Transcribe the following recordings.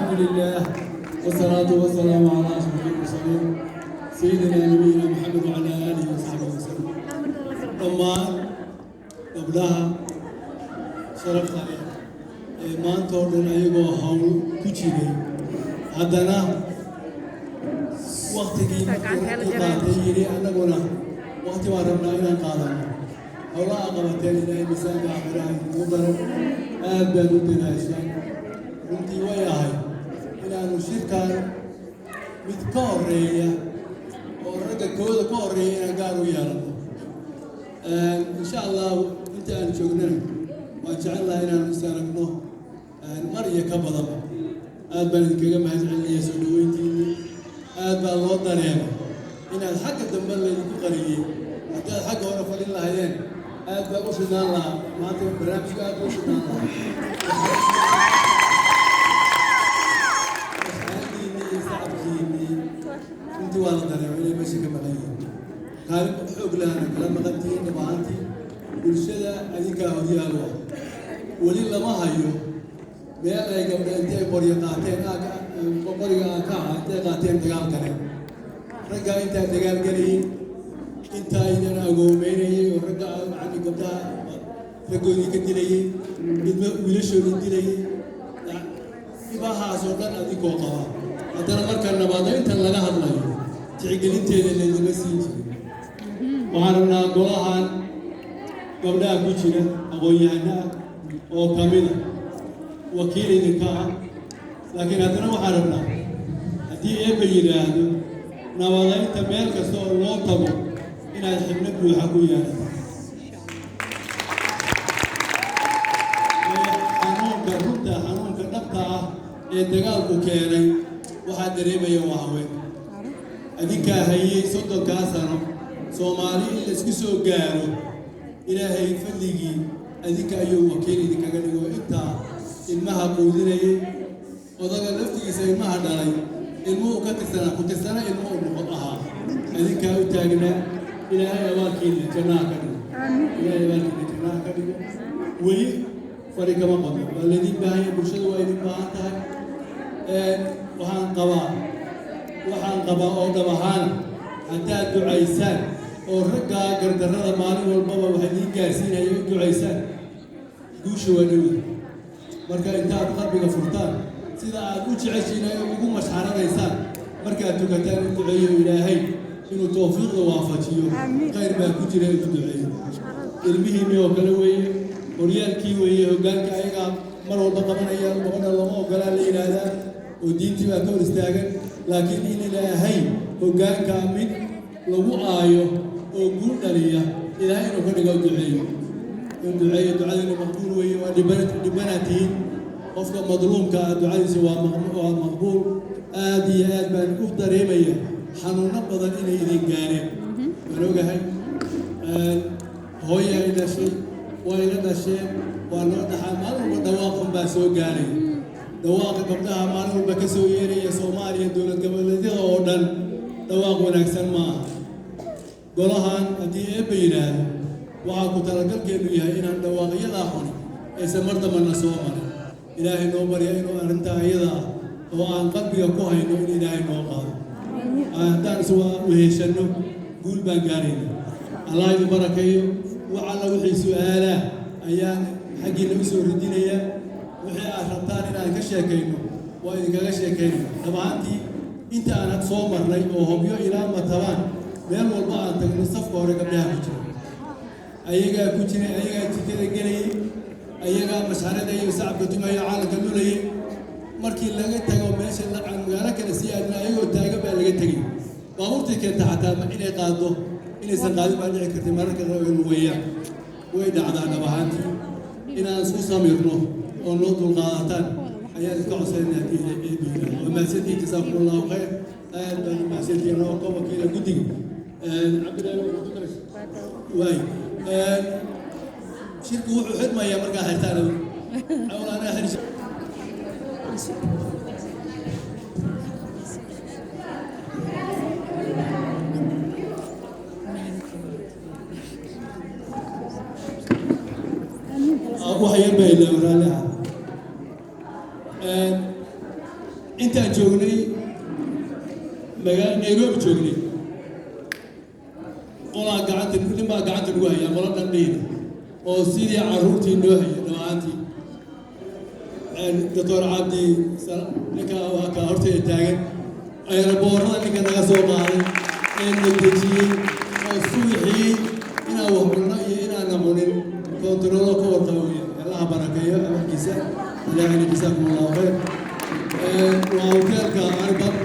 الحمد لله والصلاة والسلام على أشرف المرسلين سيدنا نبينا محمد وعلى آله وصحبه وسلم. Dhammaan gabdhaha sharafta leh ee maanta oo dhan ayagoo hawl ku jiray, haddana waktigii markuu raggu qaatay yidhi, annaguna wakti baan rabnaa inaan qaadano, howlaha qabateen Ilaahay miisaanka aakhiraha idinku daro. Aad baad u dadaashaan. Runtii way ahay inaanu shirkan mid ka horeeya oo ragga kooda ka horeeya inaan gaar u yeelano. Insha Allahu inta aan joognana waan jecel lahay inaanu is aragno mar iyo ka badanba. Aad baan idinkaga mahad celinayaa soo dhaweyntiinii. Aad baa loo dareemay inaad xagga dambe laydinku qariyey. Haddii aad xagga hore fadhin lahaydeen, aad baa u shidnaan lahaa maanta barnaamijku, aad baa u shidnaan lahaa. Mashxaradiinii iyo sacabkiinii runtii waa la dareemay inay meesha ka maqan yihiin. Kaalin xoog lahana kala maqan tihiin. Dhab ahaantii bulshada adinkaa horyaal u ah. Weli lama hayo meel ay gabdha intay qoryo qaateen, qoriga ka aha intay qaateen dagaal galeen. Raggaa intaa dagaal gelayay, intaa aydan agoomeynayay oo ragga, yani gabdhaha raggoodii ka dilayay, midma wiilashoodii dilayay, dhibahaas oo dhan adinkoo qaba, haddana marka nabadayntan laga hadlayo tixgelinteeda laydima siin jirin. Waxaan rabnaa golahan gabdhaha ku jira, aqoon-yahano ah oo kamida wakiil idinka ah, laakiin haddana waxaan rabnaa haddii Eebba yidhaahdo nabadaynta meel kasta oo loo tago inaad xibno buuxa ku yeelato. Xanuunka runta, xanuunka dhabta ah ee dagaalku keenay waxaa dareemaya waa haweenka. Adinkaa hayay 30-kaa sano Soomaali in laysku soo gaaro. Ilaahay fadligii adinka ayuu wakiil idinkaga dhigo. Intaa ilmaha quudinayay, odaga laftigiisa ilmaha dhalay, ilmuhu ka tirsanaa, ku tirsana ilmo uu noqon ahaa, adinkaa u taagnaa. Ilaahay abaalkiina jannaha ka dhigo. Ilaahay abaalkiina jannaha ka dhigo. Weli fari kama qodno, waa laydin baahan yahay, bulshadu waa idin baahan tahay. Waxaan qabaa oo dhab ahaana, haddaad ducaysaan oo raggaa gardarrada maalin walbaba waxa idiin gaarsiinaya u ducaysaan, guusha waa dhowda. Marka intaad qalbiga furtaan, sida aad u jeceshiin ay ugu mashxaradaysaan markaad tukataan, u duceeyo Ilaahay inuu tawfiiqda waafajiyo. Khayr baa ku jira, ugu duceeyo. Ilmihiinni oo kale weeye, horyaalkii weeye, hoggaanka ayagaa mar walba qabanaya. Gabadha looma ogolaa la yidhaahdaa oo diintii baa ka hor istaagan, laakiin in Ilaahay hoggaanka mid lagu aayo oo guul dhaliya Ilaahay inuu ka dhigo u duceeyo, u duceeyo. Ducadiina maqbuul weeye. Waa dhibanaad tihiin. Qofka madluumka ah ducadiisa waa maqbuul. Aad iyo aad baan u dareemaya xanuuno badan inay idin gaareen, waan ogahay. Hooye ay dhashay, waa ila dhasheen, waa loo dhaxaa. Maalin walba dhawaaq un baa soo gaaraya. Dhawaaqa gabdhaha maalin walba ka soo yeeraya Soomaaliya, dowlad goboleedyada oo dhan, dhawaaq wanaagsan ma aha. Golahan haddii Eebba yidhaahdo, waxaa ku talagalkeenu yahay inaan dhawaaqyadaa xuni aysan mar dambana soo marin. Ilaahay noo barya inuu arrintaa iyada ah oo aan qalbiga ku hayno in Ilaahay noo qaado. Haddaan is weheshanno, guul baan gaarayna. Allah idin barakeeyo. Wax alla wixii su-aalaa ayaan xaggiina u soo ridinayaa. Wixii aad rabtaan inaan ka sheekayno waa idinkaga sheekaynaya. Dhab ahaantii inta aan had soo marnay oo Hobyo ilaa Matabaan, meel walba aan tagno, safka hore gabdhaha ku jira, ayagaa ku jiray, ayagaa jikada gelayay, ayagaa mashxarada iyo sacabka tumaya, caalamka lulayay. Markii laga tago meesha, magaalo kale sii aadna, ayagoo taagan baa laga tegay. Baabuurtii keenta xataa inay qaado, inaysan qaadin baa dhici kartay mararka qaar, ay lugeeyaan. Way dhacdaa. Dhab ahaantii inaan isku samirno oo noo dulqaadataan ayaan iska codsanayna haddii Eebba yidhaahdo. Waa mahadsantihiin, jasaakum Allahu khayr. Aad baan u mahadsantihiin. Anagoo ka wakiila guddiga Cabdillahi wuxuu ku daraysa waay. Shirku wuxuu xidmayaa markaa xirtaan adigu awl anaa xidhi. Wax yar baa ilaa raalli ah. Intaan joognay Nairobi joognay, qolaa gacanta, nin baa gacanta lagu hayaa, qolo dhandhiina oo sidii carruurtii noo hayay dhammaantii. Doctor Cabdi, ninka waa ka horteeda taagan, airport-ada ninka naga soo qaaday ee na dejiyey oo subaxii inaan wax cunno iyo inaana cunin kontaroolo ka warqaba weya. Allaha barakeeyo amarkiisa. Ilaahayna jasaakum Allahu khayr. Waa hoteelka Arban,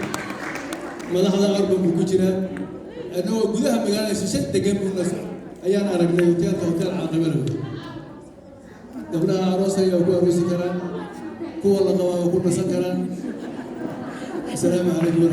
madaxda Arban buu ku jiraa. Annagoo gudaha magaalada shishe degan buuna ayaan aragnay hoteelka, hotel caaqibana wey. Gabdhaha aroosaya waa ku aroosi karaan, kuwa la qabaa waa ku nasan karaan. Asalaamu calaykum.